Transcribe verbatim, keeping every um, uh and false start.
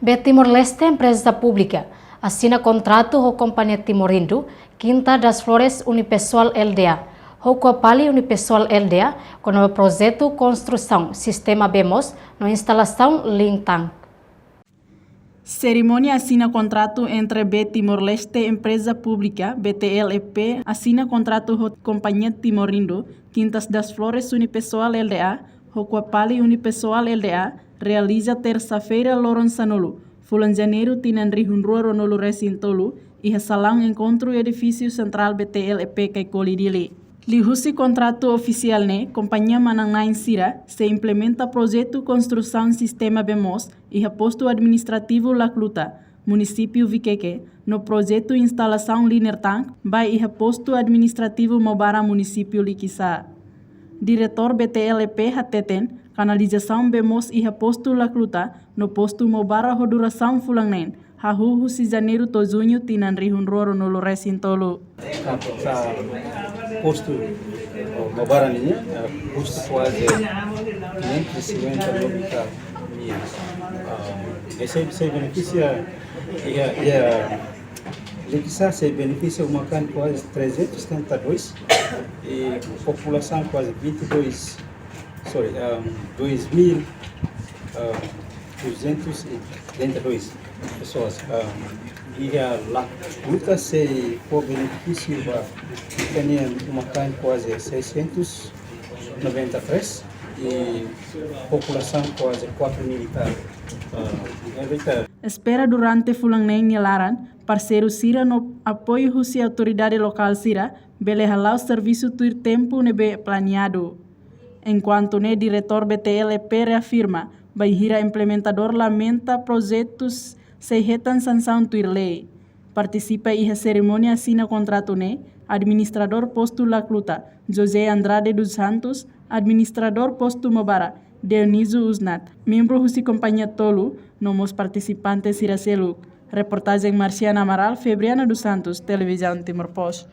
B Timor-Leste Empreza Públika asina kontratu ho Kompañia Timorindo, Quinta das Flores Unipessoal Lda, ho Coapali Unipessoal Lda, kona-ba projetu konstrusaun sistema bee moos no instalasaun link tank. Serimónia asina kontratu entre B Timor-Leste Empreza Públika, B T L E P, asina kontratu ho Kompañia Timorindo, Quintas das Flores Unipessoal Lda, ho Coapali Unipessoal Lda, realiza tersa-feira loron sanulu, fulan Janeiru tinan rihun rua ruanulu resin tolu, iha salaun enkontru edifísiu sentrál B T L E P Caicoli Dili. Liuhusi kontratu ofisiál ne'e, kompañia manán-na'in sira sei implementa projetu konstrusaun sistema bee moos iha postu administrativu Lacluta, munisípiu Viqueque, no projetu instalasaun liner tank ba iha postu administrativu Maubara, munisípiu Likisá. Diretór B T L E P hateten, kanalizasaun bee moos iha postu Lacluta no postu Maubara ho durasaun fulan neen, hahú husi Janeiru to'o Juñu tinan rihun rua ruanulu resin tolu. Ka, ka postu, oh, Maubara nian, eh, postu kuaze quinhentos e cinquenta mil ka mil. Ah, ese, ese benefisia, iha, iha, Likisá sei benefisia uma-kain kuaze trezentos e setenta e dois, e populasaun kuaze vinte e dois, sorry, um, dois mil, um, duzentos e trinta e dois pessoas. Um, iha Lacluta sei fó benefísiu ba ita-nia uma-kain kuaze seiscentos e noventa e três, e populasaun kuaze quatro mil e tal. Ah, e ita espera durante fulan neen nia laran, parseiru sira no apoiu husi autoridade lokál sira bele hala'o servisu tuir tempu ne'ebé planeadu. Enkuantu ne'e, diretór B T L E P reafirma, bainhira implementadór lamenta projetus sei hetan sansaun tuir lei. Partisipa iha serimónia asina kontratu ne'e, administradór postu Lacluta, José Andrade dos Santos, administradór postu Maubara, Dionísio Usnat, membru husi kompañia tolu, no mós partisipante sira seluk. Reportajen Marciana Amaral, Febriana dos Santos, Televizaun Timor Post.